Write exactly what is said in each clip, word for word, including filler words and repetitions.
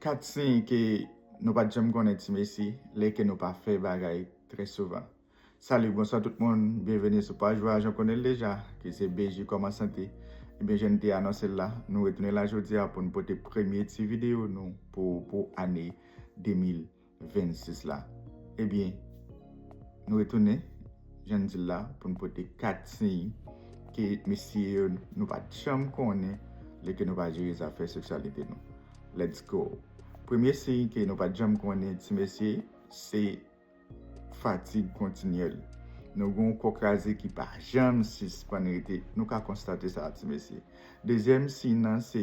Kat siy ke nou pa t janm konnen, ti mesye, lè ke nou pa fè bagay trè souvan. Salut, bonsoir tout moun, byenveni sou paj Voyaj An Konnen L Deja, ki se B J Kòman Sante. Ebyen, jan n te anonse l la, nou retounen la jodi a pou n pote premye ti videyo nou pou, pou ane de mil vennsis la. Ebyen, nou retounen, jan n di l la, pou n pote kat siy ke mesye yo nou pa t janm konnen lè ke nou pa jere zafè seksyalite nou. Let's go! Premye siy ke nou pa t janm konnen, ti mesye, se fatig kontinyèl. Nou gen yon kò kraze ki pa janm sispann rete. Nou ka konstate sa, ti mesye. Dezyèm siy nan se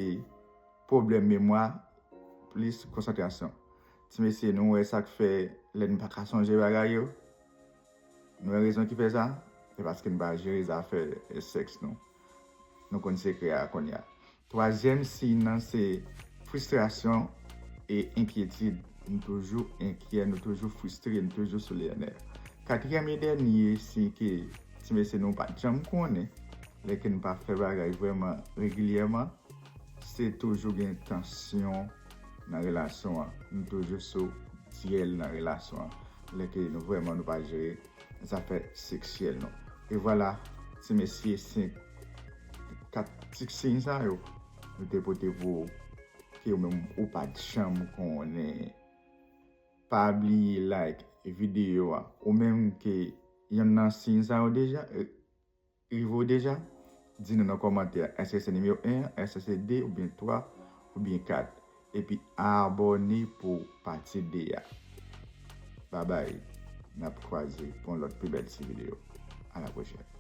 pwoblèm memwa plis konsantrasyon. Ti mesye, nou wè sa k fè lè n pa ka sonje bagay yo? Nou wè rezon ki fè sa? Se paske n pa jere zafè, eh, sèks nou. Nou konn sekrè a kounye a. Twazyèm siy nan se fristrasyon e enkyetid. Nou toujou enkyè, nou toujou fristre, nou toujou sou lè nèv. Katriyèm e dènye siy ke ti mesye nou pa t janm konnen, lè ke n pa fè bagay vrèman regilyèman, se toujou gen tansyon nan relasyon an. Nou toujou sou dyèl nan relasyon an. Lè ke nou vrèman nou pa jere zafè seksyèl nou. E vwala, ti mesye, se kat ti siy sa yo nou te pote pou ou, ke ou menm ou pa t janm konnen. Pa bliye like videyo a. Ou menm ke yonn nan siy sa yo deja, eh, rive w deja, di nou nan kòmantè a, èske se nimewo en an, èske se de oubyen twa oubyen kat. Epi abòne pou pati de a. Babay, n ap kwaze pou yon lòt pi bèl ti videyo. A la pwochèn.